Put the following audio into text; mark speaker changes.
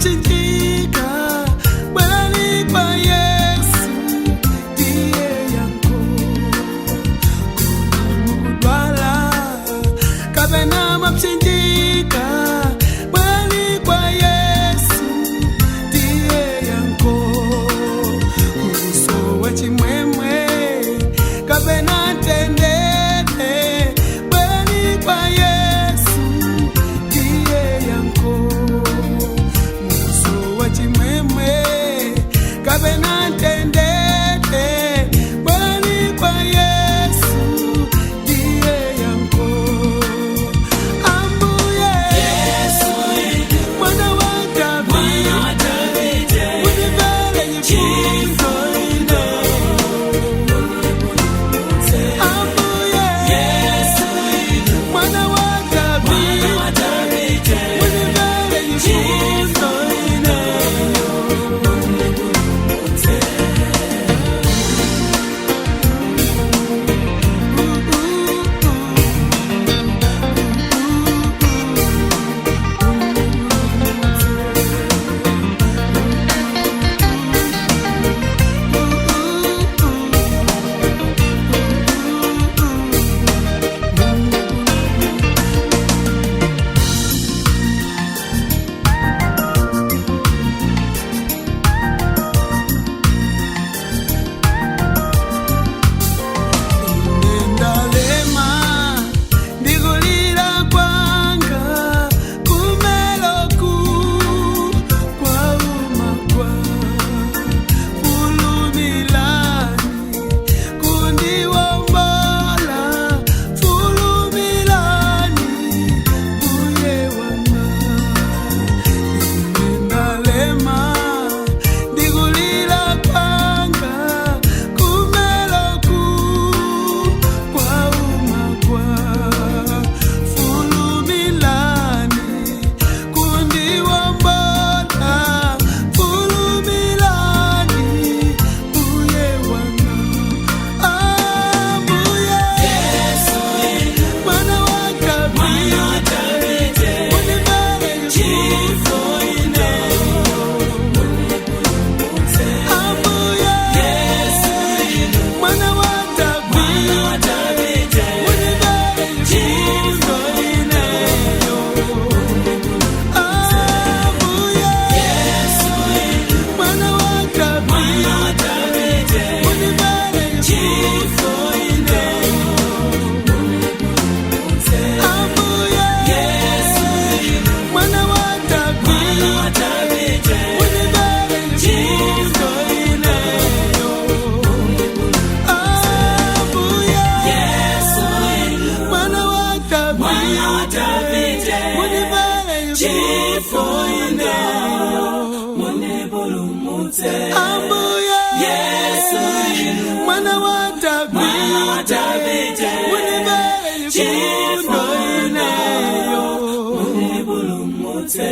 Speaker 1: mwapsinjika, bwerani kwa Yesu, ndiye yankho. Kodi mukudwala kapena mwapsinjika, bwerani kwa Yesu, ndiye yankho. Mukusowa chimwemwe kapena mtendere, bwerani kwa Yesu, ndiye yankho. Mukusowa chimwemwe kapena mtendere, bwerani kwa Yesu, ndiye yankho. Ambuye
Speaker 2: Yesu,
Speaker 1: mwana wa
Speaker 2: mwana wa
Speaker 1: Davide,
Speaker 2: Davide,
Speaker 1: mundimvere chifundo ine. Ambuye
Speaker 2: Yesu,
Speaker 1: mwana wa
Speaker 2: mwana wa
Speaker 1: Davide,
Speaker 2: Davide,
Speaker 1: mundimvere chifundo ine. Ndalema ndikulira kwanga kumeloku kwauma kwa fulumilani kundiwombola, fulumilani mbuye wanga. Ndalema ndikulira kwanga kumeloku kwauma kwa fulumilani kundiwombola, fulumilani mbuye wanga. Ambuye
Speaker 2: Yesu,
Speaker 1: mwana wa
Speaker 2: mwana wa
Speaker 1: Davide,
Speaker 2: Davide,
Speaker 1: mundimvere chifundo ine. Ambuye
Speaker 2: Yesu,
Speaker 1: mwana wa
Speaker 2: mwana wa
Speaker 1: Davide,
Speaker 2: Davide,
Speaker 1: mundimvere chifundo ine. Ambuye
Speaker 2: Yesu,
Speaker 1: mwana wa
Speaker 2: mwana wa
Speaker 1: Davide,
Speaker 2: Davide,
Speaker 1: mundimvere chifundo ine. Ambuye
Speaker 2: Yesu,
Speaker 1: mwana wa
Speaker 2: mwana wa
Speaker 1: Davide,
Speaker 2: Davide,
Speaker 1: mundimvere chifundo ine. Ambuye
Speaker 2: Yesu,
Speaker 1: mwana wa
Speaker 2: mwana wa
Speaker 1: Davide,
Speaker 2: Davide,
Speaker 1: mundimvere chifundo ine.
Speaker 2: munipulumutse.
Speaker 1: Ambuye
Speaker 2: Yesu,
Speaker 1: mwana wa
Speaker 2: mwana wa
Speaker 1: Davide,
Speaker 2: Davide,
Speaker 1: mundimvere chifundo ine.
Speaker 2: munipulumutse.